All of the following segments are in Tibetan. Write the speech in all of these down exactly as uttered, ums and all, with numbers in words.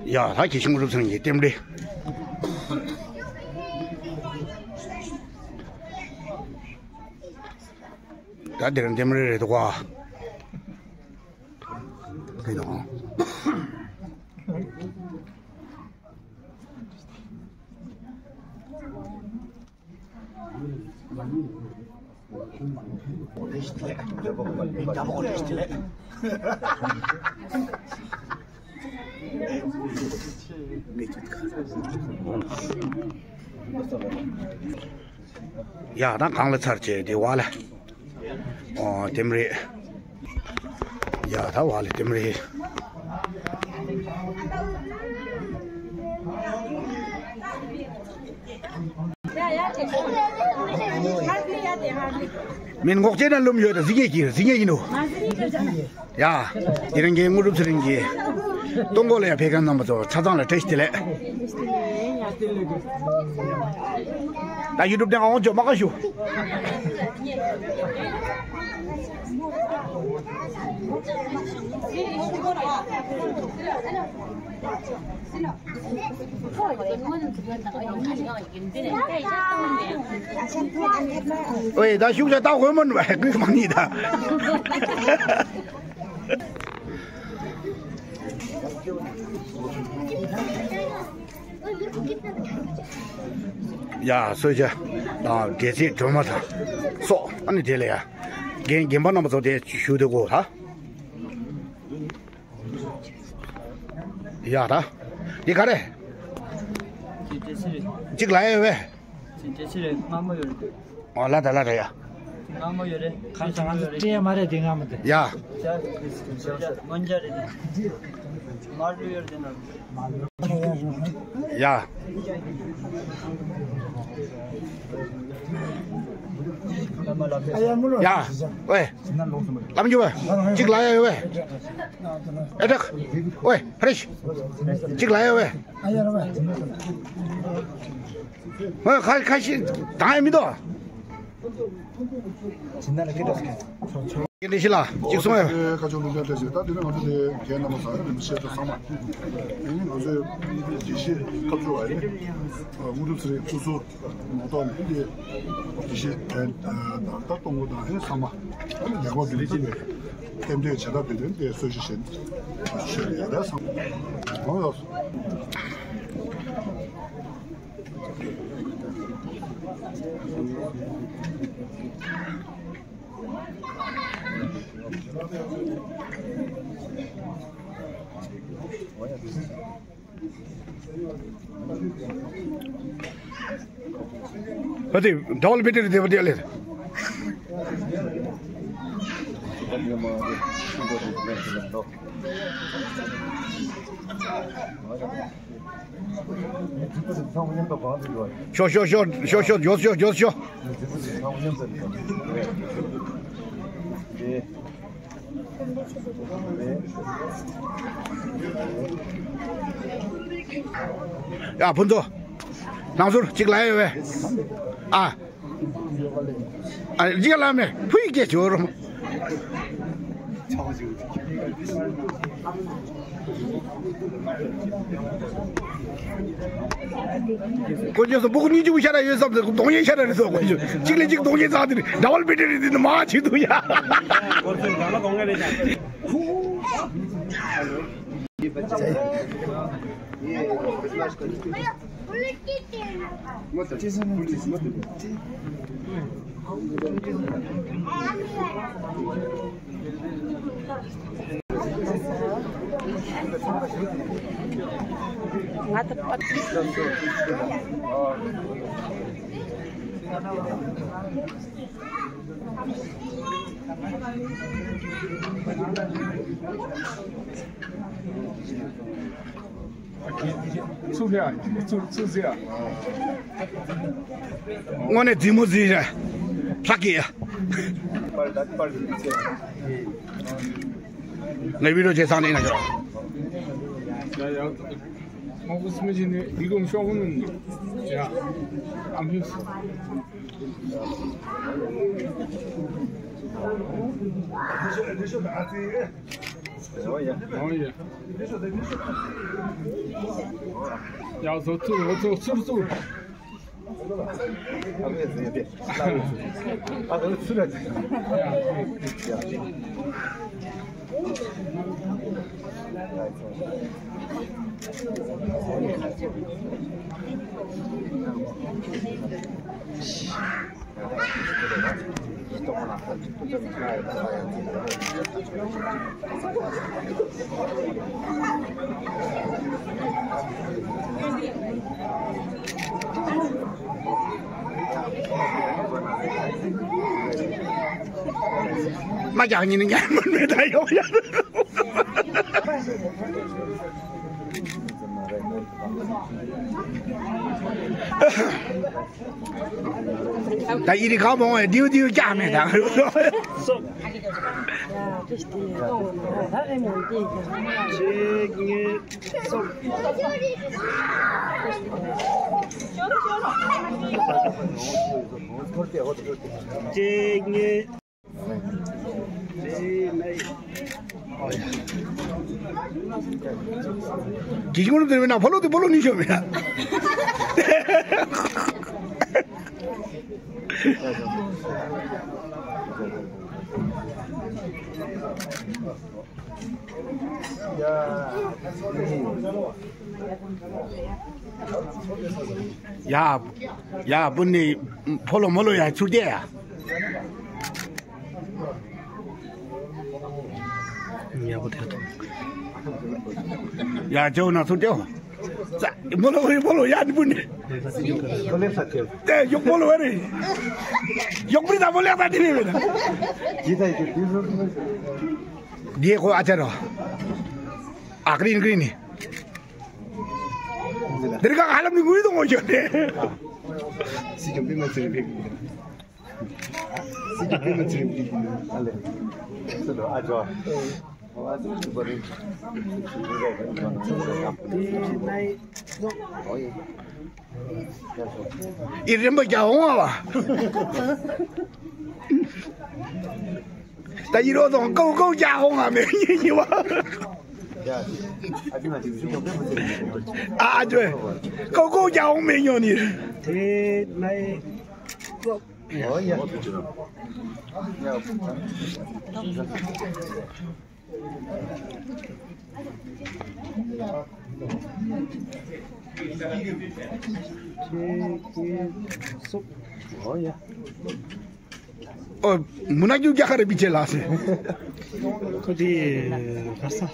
ཡ་ད་ཁྱེད་ཤིང་རུབ་ཚང་གི་ལྟེམ་རེད། ད་འདིར་ལྟེམ་རེ་རེད་འདུག་ག་དེ་དང་། ཡ་ད་གང་ལ་ཚར་བྱས་དེ་བ་ལ། ཨོ་ལྟེམ་རེད། ཡ་ད་བ་ལ་ལྟེམ་རེད། མིན་ངོག་ཅེ་ན་ལུམ་ཡོད་ད་གཟིགས་ངེས་ཀྱི་གཟིགས་ངེས་ཡིན་ནོ། ཡ། དེ་རིང་གི་དངོས་གྲུབ་ཚེ་རིང་གི་གཏོང་སྒོ་ལ་ཡང་ཕེབས་མཁན་རྣམ་པ་ཚོ་ཆ་ཚང་ལ་བཀྲ་ཤིས་བདེ་ལེགས། ད་ཡུ་ཊུབ་དེ་ཨང་ཅོ་མ་ཁ་ཞུ། ཨོའི་ད་ཤུགས་ཆ་ད་དགོས་མོ་ནུ་བ་ཧེ་ཀུན་མ་ནི་ད། ཡ་སོས་ཆ་དང་འབྲས་སིལ་སྒྲོལ་མ་དང་སོགས་ཨ་ནི་དེ་ལ་ཡ་རྒན་རྒན་པ་རྣམ་པ་ཚོ་དེ་ཞུ་དེ་གོ་ད། ཡ་ད། འདི་ག་རེ། འདི་འབྲས་སིལ་རེད། གཅིག་ལ་ཡོད་བས། འདི་འབྲས་སིལ་རེད། མངར་མོ་ཡོད་རེད། ཨོ་ལ་ད་ལ་ད་ཡ། མངར་མོ་ཡོད་རེད། ཁ་ས་ང་ཚོ་སྤྲད་ཡ་མ་རེད་དེ་མངར་མོ་དེ། ཡ། སྔོན་ཆད་རེད་དེ། མར་ལུ་ཡོད་རེད་དེ་ན། ཡ། ཡ། ཝེ། ལམ་རྒྱུ་བས། གཅིག་ལ་ཡ་ཡོད་བས། ཨེ་ཏག་ཝེ། ཧ་རེ་ཤི། གཅིག་ལ་ཡ་ཝེ། ཨ་ཁ་ཁ་ཤི་དང་ཡ་མི་དོ། ཅི་ན་ལ་ཀི་ཏོ་སི་ཀི། ཀི་ཏི་ཤི་ལ་གཅིག་སོང་ཡ། ཁ་ཆུང་ལུགས་ཀྱང་བལྟས་ཟེར་ད་དེ་ནས་ང་ཚོ་དེ་རྒན་རྣམ་པ་ཚང་མ་བཤད་ཚོ་ཚང་མ། ཨེ་ནི་ང་ཚོའི་དགེ་བཤེས་ཁ་ཆུ་བ་ཡིན། དངོས་གྲུབ་ཚེ་རིང་སོ་སོ། མ་གཏོགས་ནི་འདི་དེ་བཞིན་དོན་དང་ད་གཏོང་སྒོ་དང་ཨེ་ཚང་མ་ཨ་ནི་ལེགས་པར་འདི་འདྲ་ཅི་ལས་གཏན་འབྲས་བྱ་ཐབས་དེ་དོན་དེ་གསོལ་ཞིག་བཞིན་ཞུ་ཡ་ར་ཚང་མ་ཡོང་ཡོད། ཨ་དེ་ཌབ་བལ་བེ་ཊི་རི་དེ་བ་དེ་ལེ། ཤོ་ཤོ་ཤོ་ཤོ་ཤོ་ཤོ་ཤོ། ཡ་ཕུན་ཚོགས། ལང་ཟུར་གཅིག་ལ་ཡོད་བས། ཨ། ཨ་གཅིག་ལ་མེ་ཕུ་ཡི་སྐད་ཅོ་རོ། ཁོ་ཚོས་སྦུག་གཉིས་ཅུ་ཤ་ར་ཡོད་བསམ་ཚེ་གདོང་ཡས་ཤ་ར་རེད་སོ། ཁོ་ཚོས་གཅིག་ལས་གཅིག་གདོང་ཡས་ཚ་དེ་རེད། ཌབ་བལ་བེ་ཊི་རི་དེ་ནི་མ་བྱེད་འདུག་ཡ། ང་ད་པ། ཚུགས་ཡ། ཚུགས་ཚུགས་ཟེར་ཡ། དངོས་གནས་རྫིག་མོ་རྫིག་ར། ལྷག་གི་ཡ། ངའི་བི་ཌིའོ་བྱས་ཚང་ནས་ན་ཤོག་ཡ་ཡ། ང་གི་སེམས་ཅན་ནི་འདི་གུང་ཤོག་གུང་ནི། ཡ། ཨ་མི། ཡ་ཟོ་ཚུར་ཟོ་ཚུར་ཚུར་ཚུར། མ་རྒྱག་ཉིན་ཉན་མིན་མེད་ད་ཡོང་ཡ། ད་ཨི་རི་ག་མོ་ཨེ་དིའུ་དིའུ་རྒྱག་མེད་ད། གི་ཤི་ངོ་ནུ་དེ་མེད་ན་ཕོ་ལོ་དེ་ཕོ་ལོ་ནི་ཤོ་མེད་ན། ཡ། ཡ། བུ་ནི་ཕོ་ལོ་མོ་ལོ་ཡ་ཚུར་བསྡད་ཡ། ཡག་པོ་ཐལ་ཐུབ། ཡ་ཇོ་ན་ཚུར་བསྡད་ཡ། ཙ་མོ་ལོ་ཧོ་ཡི་ཕོ་ལོ་ཡ་ནི་བུ་ནི། དེ་ཡོག་མོ་ལོ་བ་རེད། ཡོག་མི་ད་མོ་ལེགས་ད་དེ་རེད་བས་ན། དེ་ཁོ་ཨ་ཅར་རོ། ཨ་ཀི་རིན་ཀི་རིན་ནི། དེར་ཁ་ཧ་ལམ་ནི་ངུས་དང་ངོ་ཤོད་དེ། སྲིད་སྐྱོང་པད་མ་ཚེ་རིང་ཕེབས། སྲིད་སྐྱོང་པད་མ་ཚེ་རིང་ཕེབས། ཨ་ལེ། སུ་དང་ཨ་ཅོ། ཨ་ཅོ་སུ་པ་རིན། ཨི་རིམ་པ་རྒྱ་འོང་བ། ད་ཡི་རོ་དང་ཀོ་ཀོ་རྒྱ་འོང་བ་མེད་ཉི་ཉི་བ། ཨ་ཨ་ཅོ། ཀོ་ཀོ་རྒྱ་འོང་མེད་ཉོ་ནི། དེ་ནའི་ཀོ། ཨོ་ཡ། ཨོ། མུ་ན་རྒྱུ་རྒྱ་གར་བི་ཅེ་ལ་སེ། ཁོ་དེ་ག་ས།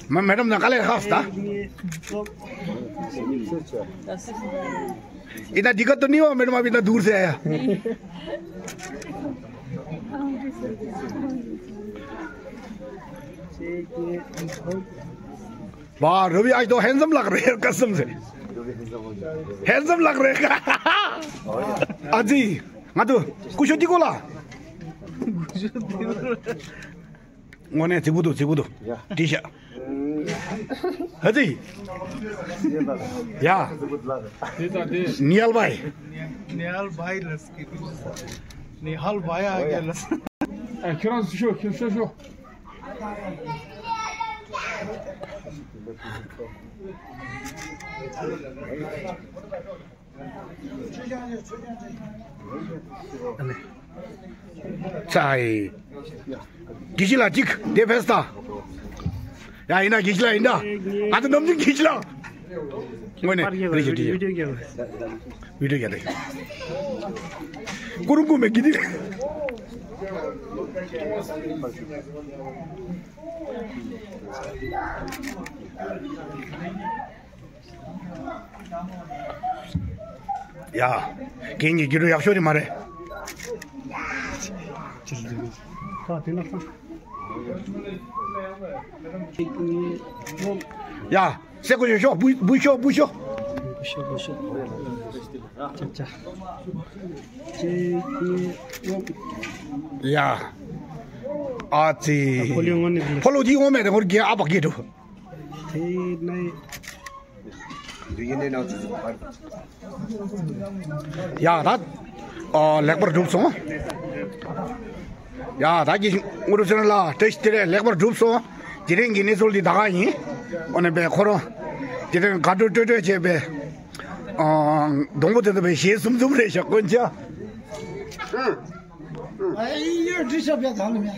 མ་མེ་ཌམ་ན་ག་ལེ་ཧ་སྟ། इतना दिक्कत तो नहीं हुआ मैडम, आप इतना दूर से आया। वाह रवि, आज तो हैंडसम लग रहे हैं कसम से। हैंडसम लग रहे हैं। अजी, ང་ཚོ་སྐུ་ཞབས་འདི་གོ་ལ། དངོས་གནས་རྫིག་པོ་འདུག་རྫིག་པོ་འདུག་འདི་ཤ། ཧ་ཙི། ཡ། ནིཧལ་བྷའི། ནིཧལ་བྷའི་ལ་སྐད་ནིཧལ་བྷའི་ཨ་གེ་ལ། ཨ་ཁྱོད་རང་ཤོ་ཤོ་ཤོ་ཤོ། ཙའི། དགེ་བཤེས་ལགས་གཅིག་དེ་ཕེ་སྟ། ཡ་ཡིན་ན་དགེ་བཤེས་ལགས་ཡིན་ད། ང་ཚོ་ནམ་རྒྱུན་དགེ་བཤེས་ལགས། དངོས་གནས་རེད་ཞུ་དེ་ཡོད། བི་ཌིའོ་རྒྱག་རེད། ཀུ་རུ་ཀུ་མེ་གི་དེ། ཡ། རྒན་གྱི་རྒྱུ་རུ་ཡག་ཤོས་རེད་མ་རེད། ཡ། སེ་གོ་ཡོད་ཤོག་བུ་བུ་ཤོག་བུ་ཤོག་བུ་ཤོག་བུ་ཤོག་ཅ་ཅ། ཅེ་ཀེ་ཨོ། ཡ། ཨ་ཙི། ཕོ་ལོ་ངོ་ནི་ཕོ་ལོ་དེ་ངོ་མེད་དེ་ངོར་རྒྱལ་ཨ་པ་སྐད་འགྲོ། དེ་ནས། Do you need now to ཡ་ད། ཨ་ལེགས་པར་གྲུབ་སོང་། ཡ་ད་ཀྱི་དངོས་གྲུབ་ཚེ་རིང་ལགས། བཀྲ་ཤིས་བདེ་ལེགས། ལེགས་པར་གྲུབ་སོང་། དེ་རིང་གི་གནས་ཚུལ་འདི་ད་ག་ཡིན། འོ་ན་པས་ཁོ་རང་དེ་རིང་དགའ་སྤྲོ་སྤྲོ་སྤྲོ་བྱས་པས། སྡོང་པོ་དེ་ཚོ་པས་ཞལ་གསུམ་གསུམ་རེད་ཤག་དཀོན་མཆོག་ཨ་ཡི་ཡོད་འདྲི་ཤག་པས་ད་ལ་མེད།